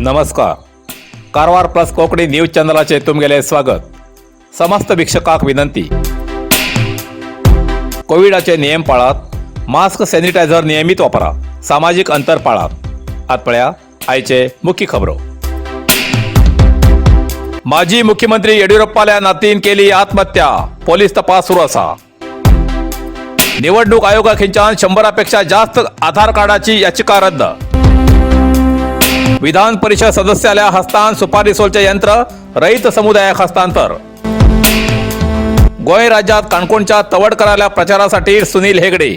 नमस्कार, Karwar plus Konkani news चॅनलाचे तुमगेले स्वागत. समस्त वीक्षकांक विनंती, कोविडाचे नियम पाळात. मास्क, सॅनिटायझर नियमित वापरा. सामाजिक अंतर पाळात. आत पळया आयचे मुख्य खबरो. माजी मुख्यमंत्री येडियुरप्पाल्या नातीन केली आत्महत्या, पोलीस तपास सुरू असा. निवडणूक आयोगाखिंच्यान 100पेक्षा जास्त आधार कार्डाची याचिका रद्द. विधान परिषद सदस्याल्या हस्तान सुपारी सोलचे यंत्र रयत समुदायाक हस्तांतर. गोंय राज्यात काणकोणच्या तवडकराल्या प्रचारासाठी सुनील हेगडे.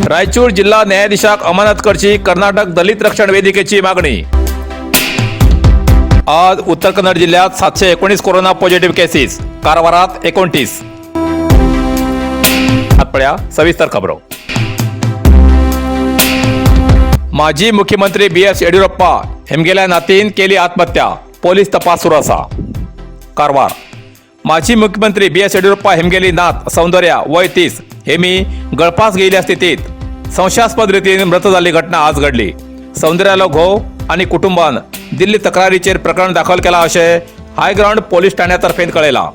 रायचूर जिल्हा न्यायाधीशाक अमानत करची कर्नाटक दलित रक्षण वेदिकेची मागणी. आज उत्तर कन्नड जिल्ह्यात 719 कोरोना पॉझिटिव्ह केसीस, कारवारात 29. पळया सविस्तर खबरो. माजी मुख्यमंत्री बी एस येडियुरप्पा हेमगेल्या नातीन केली आत्महत्या, पोलीस तपास सुरू असा. कारवार. माजी मुख्यमंत्री बी एस येडियुरप्पा हेमगेली नात सौंदर्या, वय 30, हेमी गळफास गेल्या स्थितीत संशयास्पद रितीन मृत जाल्ली घटना आज घडली. सौंदर्यालो घोव आणि कुटुंबान दिल्ली तक्रारीचेर प्रकरण दाखल केला अशें हायग्रावंड पोलीस ठाण्यातर्फेन कळयलां.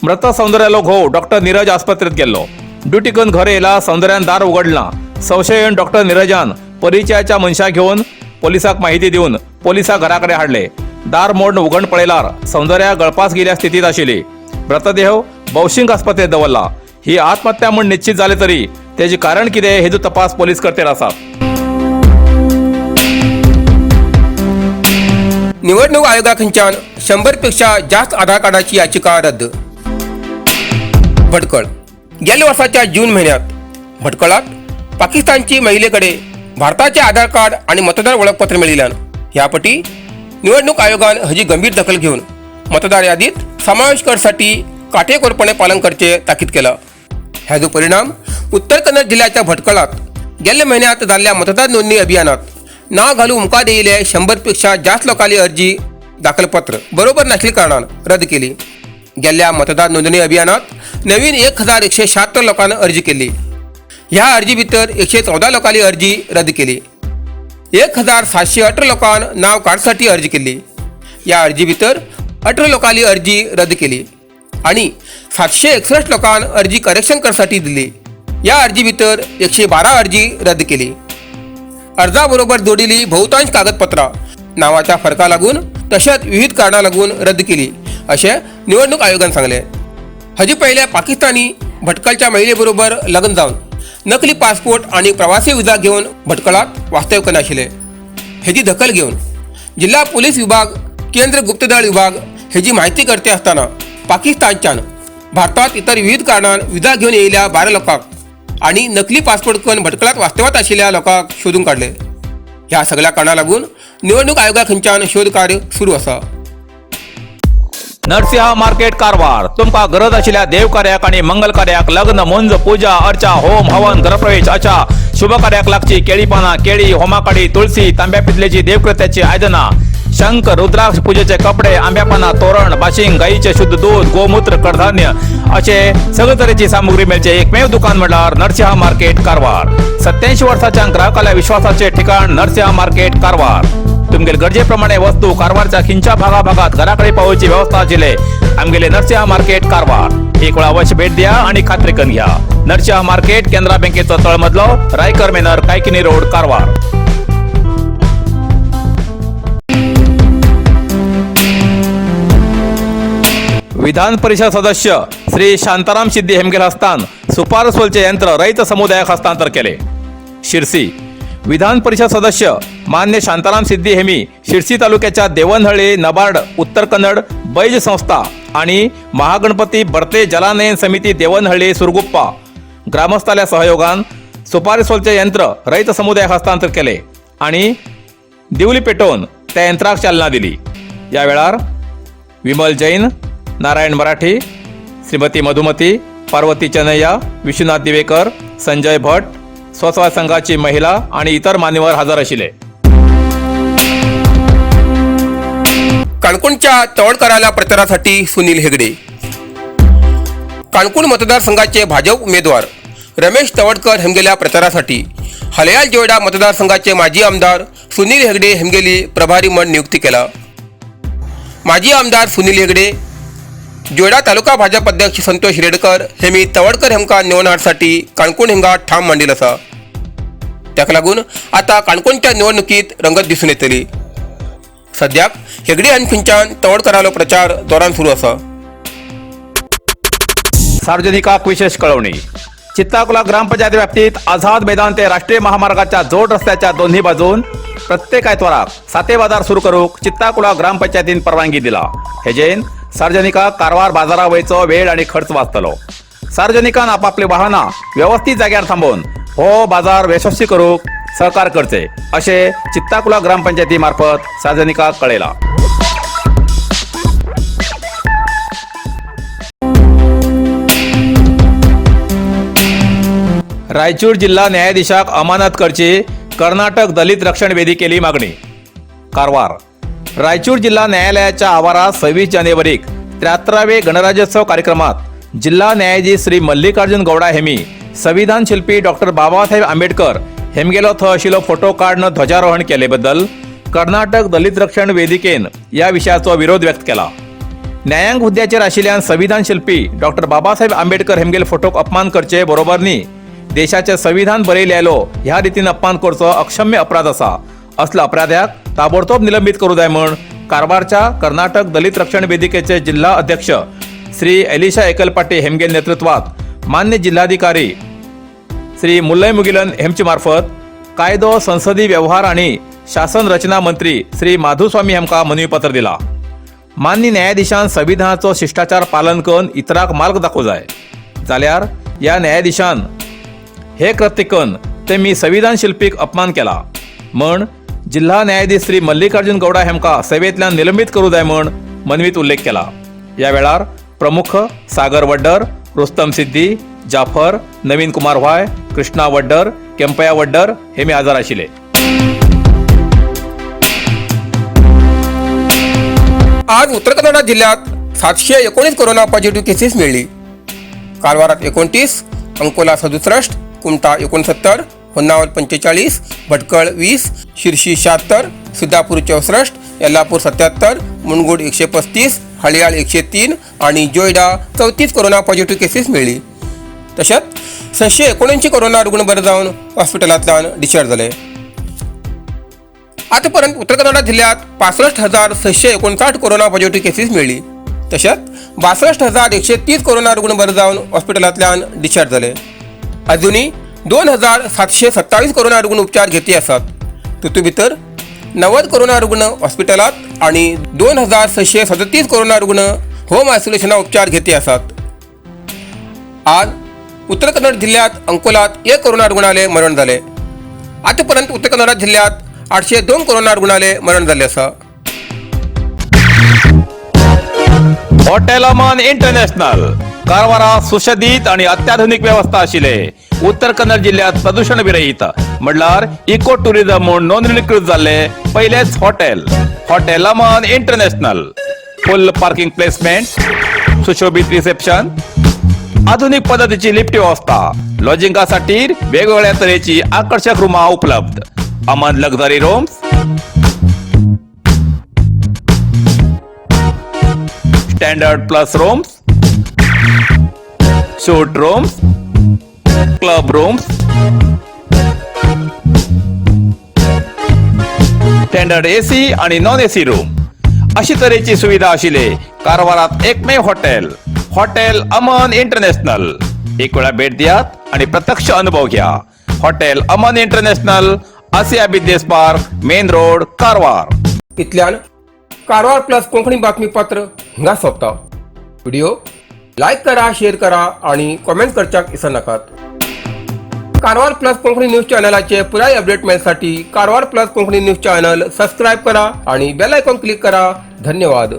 मृत सौंदर्यालो घोव डॉक्टर नीरज आस्पत्रेत गेल्लो. ड्युटी करून घर येयला सौंदर्यान दार उगडला. संशय येवन डॉक्टर नीरजान परिचयाच्या मनशाक घेवन पोलिसाक माहिती दिवन पोलिसाक घराकडे हाडले. दार मोडून उघड पळयल्यार सौंदर्या गळपास गेल्या स्थितीत आशिल्ली. मृतदेह भौशीक आस्पत्रेत दवरला. ही आत्महत्या म्हूण निश्चित जाले तरी तेजे कारण कितें हेजो तपास पोलीस करतेर आसात. निवडणूक आयोगाखंच्यान 100पेक्षा जास्त आधार कार्डाची याचिका रद्द. भटकळ. गेल्या वर्साच्या जून महिन्यात भटकळात पाकिस्तानची महिलेकडे भारताचे आधार कार्ड आणि मतदार ओळखपत्र मेळिल्ल्यान ह्या पटी निवडणूक आयोगान हजी गंभीर दखल घेऊन मतदार यादीत समावेश करसाठी काटेकोरपणे पालन करचे ताकीद केलं. ह्याचो परिणाम उत्तर कन्नड जिल्ह्याच्या भटकळात गेल्या महिन्यात जाल्ल्या मतदार नोंदणी अभियानात नाव घालू मुखार येयिल्ले 100पेक्षा जास्त लोकांली अर्जी दाखलपत्र बरोबर नासले कारणान रद्द केली. गेल्ल्या मतदार नोंदणी अभियानात नवीन 1176 लोकांना अर्जी केली. ह्या अर्जी भितर 114 लोकांली अर्जी रद्द केली. 1718 लोकांन नाव काडसाठी अर्जी केली. या अर्जी भितर 18 लोकांली अर्जी रद्द केली आणि 761 लोकांन अर्जी करेक्शन करसाठी दिली. या अर्जी भितर 112 अर्जी रद्द केली. अर्जाबरोबर जोडिली बहुतांश कागदपत्रां नावाच्या फरका लागून तशेंच विविध कारणां लागून रद्द केली अशें निवडणूक आयोगान सांगलें. हाजे पयले पाकिस्तानी भटकलच्या महिलेबरोबर लग्न जावन नकली पासपोर्ट आणि प्रवासी विजा घेवन भटकळात वास्तव्य करनाशिल्ले. हेजी दखल घेवन जिल्हा पोलीस विभाग, केंद्र गुप्तदळ विभाग हेजी माहिती करते असताना पाकिस्तानच्यान भारतात इतर विविध कारणान विजा घेवन येयिल्ल्या 12 लोकांक आणि नकली पासपोर्ट करून भटकळात वास्तव्यात आशिल्ल्या लोकांक शोधून काडले. ह्या सगळ्या कारणां लागून निवडणूक आयोगा खंयच्यान शोध कार्य सुरू आसा. नरसिंहा मार्केट कारवार. तुमकां गरज आशिल्ल्या देवकार्याक आणि मंगल कार्याक, लग्न, मुंज, पूजा अर्चा, होम हवन, गृहप्रवेश अशा शुभ कार्याक लागची केळी पानां, केळी, होमाकाडी, तुळसी, तांब्या पितलेची देवकृत्याची आयदनां, शंख, रुद्राक्ष, पूजेचे कपडे, आंब्या पानां, तोरण, बाशिंग, गाईचे शुद्ध दूध, गोमूत्र, कडधान्य असे सगळे तरेची सामुग्री मेळचे एकमेव दुकान म्हणल्यार नरसिंहा मार्केट कारवार. 87 वर्साच्या ग्राहकाल्या विश्वासाचे ठिकाण नरसिंहा मार्केट कारवार. तुमगेले गरजेप्रमाणे वस्तू कारवारच्या खिंच्या भागाभागात घराकडे पावोवची व्यवस्था आशिल्ले आमगेले नरसिंहा मार्केट कारवार. एक वेळा अवश्य भेट द्या आणि खात्री करून घ्या. नरसिंहा मार्केट, केनरा बँकेचो तळमजलो, रायकर मेनर, कायकिनी रोड, कारवार. विधान परिषद सदस्य श्री शांताराम सिद्धी हेमगेल हस्तान सुपारसोलचे यंत्र रयत समुदायाक हस्तांतर केले. शिरसी. विधान परिषद सदस्य मान्य शांताराम सिद्धी हेमी शिरसी तालुक्याच्या देवनहळ्ळी नबार्ड उत्तर कन्नड बैज संस्था आणि महागणपती बर्ते जलानयन समिती देवनहळ्ळी सुरगुप्पा ग्रामस्थाल्या सहयोगान सुपारीसोलचे यंत्र रयत समुदायाक हस्तांतर केले आणि दिवली पेटोवन त्या यंत्राक चालना दिली. या वेळार विमल जैन, नारायण मराठी, श्रीमती मधुमती, पार्वती चनय्या, विश्वनाथ दिवेकर, संजय भट, स्वसहाय संघाची महिला आणि इतर मान्यवर हजर आशिल्ले. काणकोणच्या तवडकराला प्रचारासाठी सुनील हेगडे. काणकोण मतदारसंघाचे भाजप उमेदवार रमेश तवडकर हेमगेल्या प्रचारासाठी हलयाल जोयडा मतदारसंघाचे माजी आमदार सुनील हेगडे हेमगेली प्रभारी म्हण नियुक्ती केला. माजी आमदार सुनील हेगडे, जोयडा तालुका भाजप अध्यक्ष संतोष रेडकर हेमी तवडकर हेमका निवडण्यासाठी काणकोण हिंगा ठाम मांडील असा. ताका लागून आता काणकोणच्या निवडणुकीत रंगत दिसून येतली. सद्याक हेगडे हांच्यान तवडकरालो प्रचार जोरान सुरू आसा. सार्वजनिकाक विशेष कळवणी. चित्ताकुला ग्रामपंचायत व्याप्तीत आझाद मैदान ते राष्ट्रीय महामार्गाच्या जोड रस्त्याच्या दोन्ही बाजून प्रत्येक आयतवाराक साते बाजार सुरू करूक चित्ताकुला ग्रामपंचायतीन परवानगी दिला. हेजेन सार्वजनिकाक कारवार बाजारा वयचो वेळ आणि खर्च वाचतलो. सार्वजनिकान आपापली वाहनां व्यवस्थित जाग्यार थांबोवन हो बाजार यशस्वी करूक सहकार करचे अशें चित्ताकुला ग्रामपंचायती मार्फत सार्वजनिकाक कळयला. रायचूर जिल्हा न्यायाधीशाक अमानत करची कर्नाटक दलित रक्षण वेदिकेली मागणी. कारवार. रायचूर जिल्हा न्यायालयाच्या आवारात 26 जानेवारीक 73वे गणराज्योत्सव कार्यक्रमात जिल्हा न्यायाधीश श्री मल्लिकार्जुन गौडा हेमी संविधान शिल्पी डॉक्टर बाबासाहेब आंबेडकर हेमगेलो थंय आशिल्लो फोटो काडून ध्वजारोहण केले बद्दल कर्नाटक दलित रक्षण वेदिकेन या विशयाचो विरोध व्यक्त केला. न्यायांक हुद्द्याचेर आशिल्ल्यान संविधान शिल्पी डॉक्टर बाबासाहेब आंबेडकर हेमगेल फोटोक अपमान करचे बरोबर न्ही, देशाचे संविधान बरयलेलो ह्या रितीन अपमान करचो अक्षम्य अपराध आसा. असल्या अपराध्याक ताबडतोब निलंबीत करू जाय म्हूण कारवारच्या कर्नाटक दलित रक्षण वेदिकेचे जिल्हा अध्यक्ष श्री एलिशा एकलपाटे हेमगेल नेतृत्वात मान्य जिल्हाधिकारी श्री मुल्लय मुगिलन हेमचे मार्फत कायदो, संसदीय व्यवहार आणि शासन रचना मंत्री श्री माधुस्वामी हेमका मनवी दिला. मान्य न्यायाधीशान संविधानाचो शिष्टाचार पालन करून इतरांक मार्ग दाखोवंक जाय, जाल्यार ह्या न्यायाधीशान हे कृत्य करून तेमी संविधान शिल्पीक अपमान केला म्हण जिल्हा न्यायाधीश श्री मल्लिकार्जुन गौडा हेमका सेवेंतल्यान निलंबीत करूं जाय म्हण मनवीत उल्लेख केला. ह्या वेळार प्रमुख सागर वड्डर, रुस्तम सिद्दी, जाफर, नवीन कुमार व्हाय, कृष्णा वड्डर, केंपया वड्डर हे मी हजर आशिल्ले. आज उत्तर कन्नडा जिल्ह्यात 719 कोरोना पॉझिटिव्ह केसेस मिळली. कारवारात 29, अंकोला 67, कुमठा 69, होन्नावर 45, भटकळ 20, शिर्शी 76, सिद्धापूर 64, यल्लापूर 77, मुनगुड 135, हळियाळ 103 आणि जोयडा 34 कोरोना पॉझिटिव्ह केसेस मिळली. तशेंच 679 कोरोना रुग्ण बरे जावन हॉस्पिटलांतल्यान डिस्चार्ज जाले. आतापर्यंत उत्तर कन्नडा जिल्ह्यात 65,659 कोरोना पॉझिटिव्ह केसीस मेळ्ळी. तशेंच 62,130 कोरोना रुग्ण बरे जावन हॉस्पिटलांतल्यान डिस्चार्ज जाले. अजुनूय 2727 कोरोना रुग्ण उपचार घेती आसात. तितू भितर 90 कोरोना रुग्ण हॉस्पिटलात आणि 2637 कोरोना रुग्ण होम आयसोलेशना उपचार घेती आसात. आज उत्तर कन्नड जिल्ह्यात अंकोलात एक कोरोना रुग्णाले मरण जाले. आतापर्यंत उत्तर कन्नडा जिल्ह्यात 802 कोरोना रुग्णाले मरण जाल्ले आसा. हॉटेल अमन इंटरनॅशनल. कारवारा सुशदित आणि अत्याधुनिक व्यवस्था आशिल्ले, उत्तर कन्नड जिल्ह्यात प्रदूषण विरहित म्हणल्यार इको टुरिझम म्हूण नोंदणीकृत जाल्ले पयलेच hotel, hotel Aman international. Full parking placement, सुशोभित रिसेप्शन, आधुनिक पद्धतीची लिफ्ट व्यवस्था, लॉजिंगासाठी वेगवेगळ्या तऱ्हेची आकर्षक रूमा उपलब्ध. Aman luxury rooms, standard plus rooms, suite rooms, club rooms, standard AC आणि नॉन एसी रूम अशी तऱ्हेची सुविधा आशिल्ले कारवारात एकमेव हॉटेल, हॉटेल अमन इंटरनॅशनल. एक वेळा भेट दियात आणि प्रत्यक्ष अनुभव घ्या. Hotel Aman international, Asiya business park, main road, Karwar. इतल्यान कारवार प्लस कोंकणी बातमीपत्र हांगा सोंपता. व्हिडिओ लायक करा, शेअर करा आणि कॉमेंट करच्याक विसरनाकात. कारवार प्लस कोंकणी न्यूज चॅनलाचे पुराय update मेळसाठी Karwar plus Konkani news channel subscribe करा आणि बेल आयकॉन क्लिक करा. धन्यवाद.